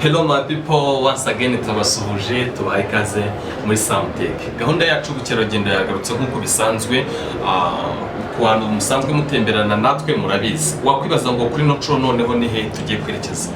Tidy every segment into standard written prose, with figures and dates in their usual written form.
Hello my people, once again turabasuhuje, tubaha ikaze muri Samtech. Gahunda yacu y'ubukerarugendo yagarutse nk'uko bisanzwe. Ku bantu musanzwe mutemberana natwe murabizi. Wakwibaza ngo kuri ino nshuro noneho ni he tugiye kwerekeza?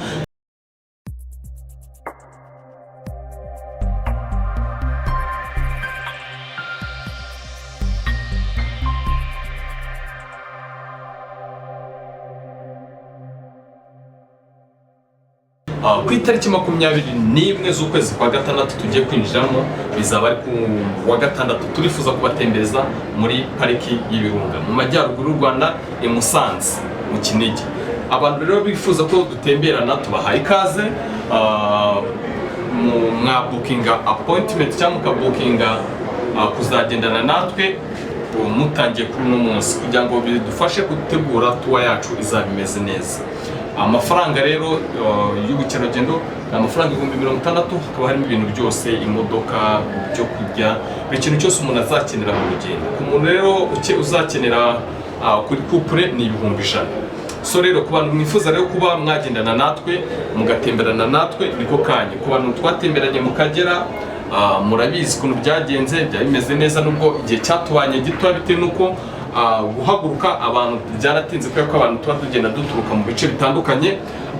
Ku itariki 21 z'ukwezi kwa gatandatu tugiye kwinjiramo, bizaba ari ku wa gatandatu, turifuza kubatembereza muri Pariki y'Ibirunga mu majyaruguru y'u Rwanda, i Musanze mu Kinigi. Abantu rero bifuza ko dutemberana, tubahaye ikaze. Mwabukinga appointment cyangwa mukabukinga kuzagendana natwe ubu mutangiye kuri uno munsi, kugira ngo bidufashe gutegura tour yacu izaba imeze neza. Amafaranga rero y'ubukerarugendo ni amafaranga 60,000, hakaba harimo ibintu byose: imodoka, ibyo kurya, buri kintu cyose umuntu azakenera mu rugendo. Ku muntu rero uzakenera kuri couple ni 100,000. So rero ku bantu mwifuza rero kuba mwagendana natwe, mugatemberana natwe, niko kanya. Ku bantu twatemberanye mu Kagera, murabizi ukuntu byagenze, byari bimeze neza nubwo igihe cyatubanye gito bitewe n'uko guhaguruka abantu byaratinze, kubera ko abantu tuba tugenda duturuka mu bice bitandukanye.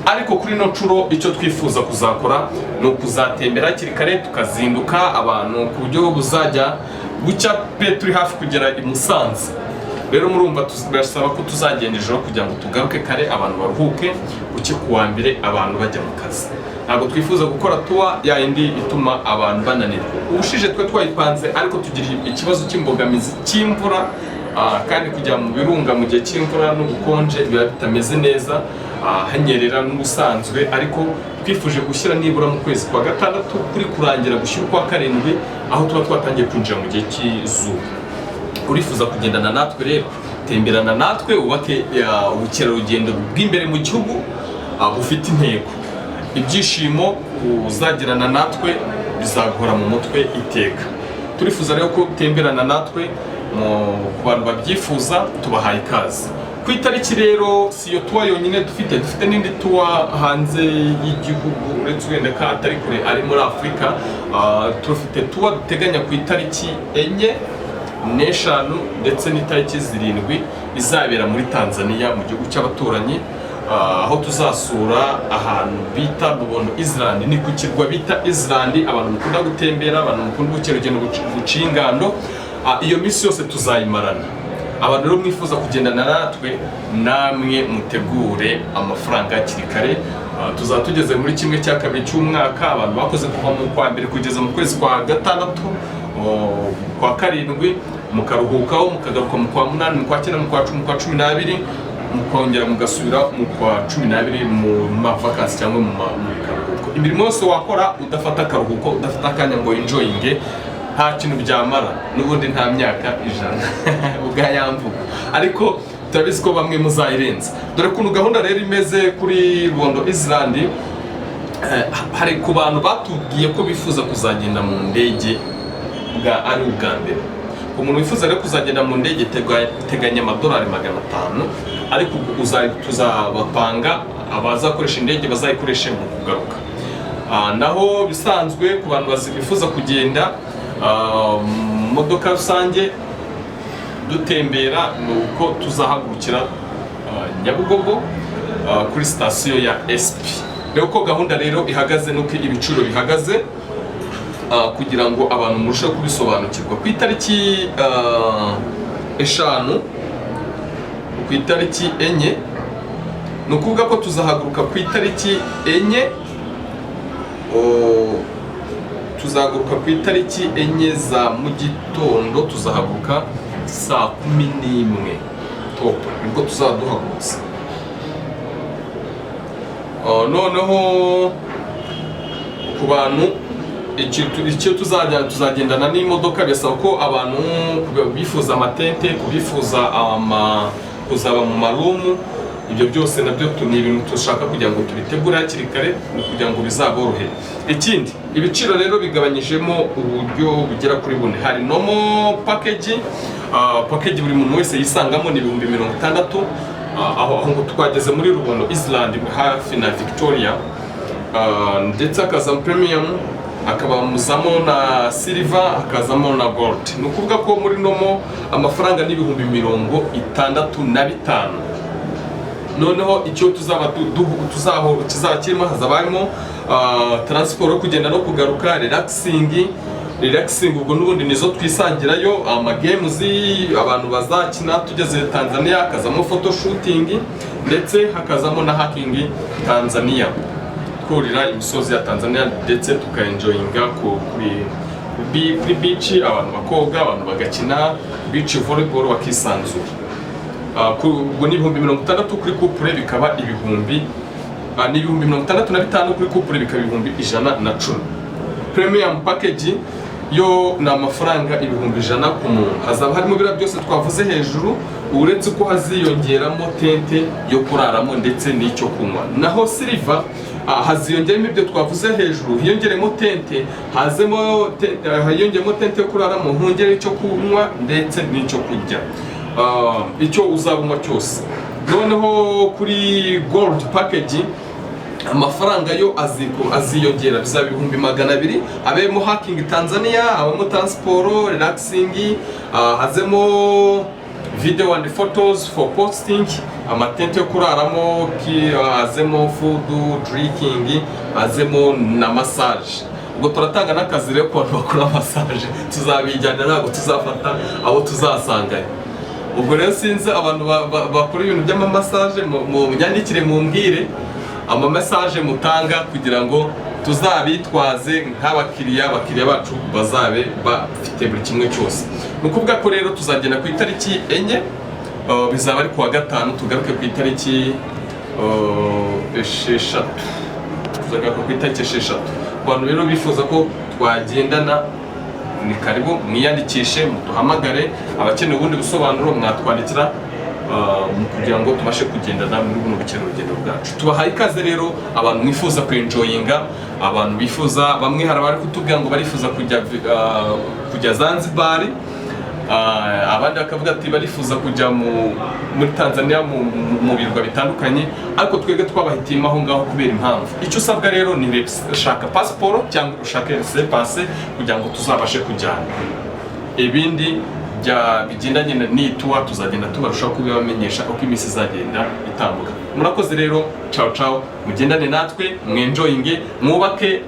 Ariko kuri ino nshuro icyo twifuza kuzakora ni ukuzatembera hakiri kare, tukazinduka abantu ku buryo buzajya bucya pe turi hafi kugera i Musanze. Rero murumva birasaba ko tuzagenda ijoro kugira ngo tugaruke kare, abantu baruhuke, buke ku wa mbere abantu bajya mu kazi. Ntabwo twifuza gukora tour ya yindi ituma abantu bananirwa. Ubushize twe twayipanze, ariko tugira ikibazo cy'imbogamizi cy'imvura, kandi kujya mu birunga mu gihe cy'imvura n'ubukonje biba bitameze neza, hanyerera n'ubusanzwe. Ariko twifuje gushyira nibura mu kwezi kwa gatandatu kuri kurangira gushyira ukwa karindwi, aho tuba twatangiye kwinjira mu gihe cy'izuba. Urifuza kugendana natwe rero, temberana natwe, wubake ubukerarugendo bw'imbere mu gihugu bufite intego. Ibyishimo uzagirana natwe bizaguhora mu mutwe iteka. Turifuza rero ko utemberana natwe. Ku bantu babyifuza, tubahaye ikaze. Ku itariki rero, si iyo tour yonyine dufite, dufite n'indi tour hanze y'igihugu, uretse wenda ko atari kure, ari muri Afurika. Dufite tour duteganya ku itariki 4 n'eshanu ndetse n'itariki 7, izabera muri Tanzania mu gihugu cy'abaturanyi, aho tuzasura ahantu bita Rubondo Island, ni ku kirwa bita Island. Abantu mukunda gutembera, abantu mukunda ubukerarugendo buciye ingando, iyo minsi yose tuzayimarana. Abantu rero mwifuza kugendana natwe, namwe mutegure amafaranga hakiri kare. Tuzaba tugeze muri kimwe cya kabiri cy'umwaka. Abantu bakoze kuva mu kwa mbere kugeza mu kwezi kwa gatandatu, kwa karindwi, mukaruhukaho, mukagaruka mu kwa munani, mu kwa cyenda, mu kwa 10, mu kwa 12, mukongera mugasubira mu kwa 12 mu mavakansi cyangwa mu karuhuko. Imirimo yose wakora udafata akaruhuko, udafata akanya ngo enjoyinge, nta kintu byamara. N'ubundi nta myaka 100 ubwayamvugo, ariko turabizi ko bamwe muzayirenza. Dore ukuntu gahunda rero imeze kuri Rubondo Island. Hari ku bantu batubwiye ko bifuza kuzagenda mu ndege bwa ari ubwa mbere. Umuntu wifuza rero kuzagenda mu ndege, teganya amadolari 500, ariko ubwo tuzabapanga abazakoresha indege bazayikoreshe mu kugaruka. Naho bisanzwe ku bantu bifuza kugenda mu modoka rusange dutembera, ni uko tuzahagurukira Nyabugogo, kuri sitasiyo ya SP. Rero uko gahunda rero ihagaze nuko ibiciro bihagaze, kugira ngo abantu murusheho kubisobanukirwa, ku itariki 5, ku itariki 4, ni ukuvuga ko tuzahaguruka ku itariki 4, tuzahaguruka ku itariki 4 za mu gitondo, tuzahaguruka saa 11 top, nibwo tuzaba duhagurutse. Noneho ku bantu icyo tuzajya tuzagendana n'imodoka, bisaba ko abantu bifuza amatente, kubifuza kuzaba mu marumu, ibyo byose nabyo ni ibintu dushaka kugira ngo tubitegure hakiri kare, ni kugira ngo bizaborohere. Ikindi, ibiciro rero bigabanyijemo uburyo bugera kuri bune. Hari normal package, package buri muntu wese yisangamo ni 60,000. Aho ngo twageze muri Rubondo Island hafi na Victoria. ndetse hakazamo premium, hakabamuzamo na silver, hakazamo na gold. Ni ukuvuga ko muri normal amafaranga ni 65,000. Noneho icyo tuzaba tuzaho kizaba kirimo, hazaba harimo transport yo kugenda no kugaruka, relaxing, ubwo n'ubundi nizo twisangirayo, amagames abantu bazakina tugeze Tanzania, hakazamo photo shooting, ndetse hakazamo na hiking Tanzania, twurira imisozi ya Tanzania, ndetse tukaenjoyinga kuri beach, abantu bakoga, abantu bagakina beach volleyball, bakisanzura. Ubwo ni 60,000 kuri couple, bikaba ibihumbi ni 65,000 kuri couple, bikaba 110,000. Premium package yo ni amafaranga 100,000 ku muntu. Hazaba harimo biriya byose twavuze hejuru, uretse ko haziyongeramo tente yo kuraramo ndetse n'icyo kunywa. Naho silver, haziyongeramo ibyo twavuze hejuru, hiyongeremo tente, hiyongeremo tente yo kuraramo, hongere icyo kunywa ndetse n'icyo kurya, icyo uzaba unywa cyose. Noneho kuri gold package amafaranga yo aziyongera, bizaba 200,000, habemo hiking Tanzania, habamo transport, relaxing, hazemo video and photos for posting, amatente yo kuraramo, hazemo food, drinking, hazemo na massage. Ubwo turatanga n'akazi rero ku bantu bakora massage, tuzabijyana, ntabwo tuzafata abo tuzasanganya. Ubwo rero sinzi abantu bakora ibintu by'amamassage, munyandikire mumbwire amamassage mutanga kugira ngo tuzabitwaze nk'abakiriya, abakiriya bacu bazabe bafite buri kimwe cyose. Ni ukuvuga ko rero tuzagenda ku itariki 4, bizaba ari kuwa gatanu, tugaruke ku itariki 6, tuzagaruka ku itariki 6. Ku bantu rero bifuza ko twagendana, ni karibu, mwiyandikishe, muduhamagare. Abakeneye ubundi busobanuro mwatwandikira kugira ngo tubashe kugendana muri buno bukerarugendo bwacu. Tubahaye ikaze rero, abantu mwifuza kwenjoyinga, abantu bifuza, bamwe hari abari kutubwira ngo barifuza kujya Zanzibar, abandi bakavuga ati barifuza kujya muri Tanzania mu birwa bitandukanye, ariko twebwe twabahitiyemo aho ngaho kubera impamvu. Icyo usabwa rero ni shaka pasiporo cyangwa ushake laissez-passer kugira ngo tuzabashe kujyana. Ibindi bigendanye n'iyi tour tuzagenda tubarushaho kubibamenyesha uko iminsi izagenda itambuka. Murakoze rero, ciao ciao, mugendane natwe, mwenjoyinge, mwubake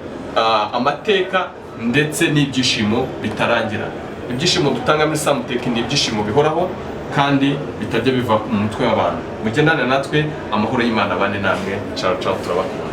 amateka ndetse n'ibyishimo bitarangira. Ibyishimo dutanga muri Samuteki ni ibyishimo bihoraho kandi bitajya biva mu mutwe w'abantu. Mugendane natwe, amahoro y'Imana bane namwe. Ciao ciao, turabakunda.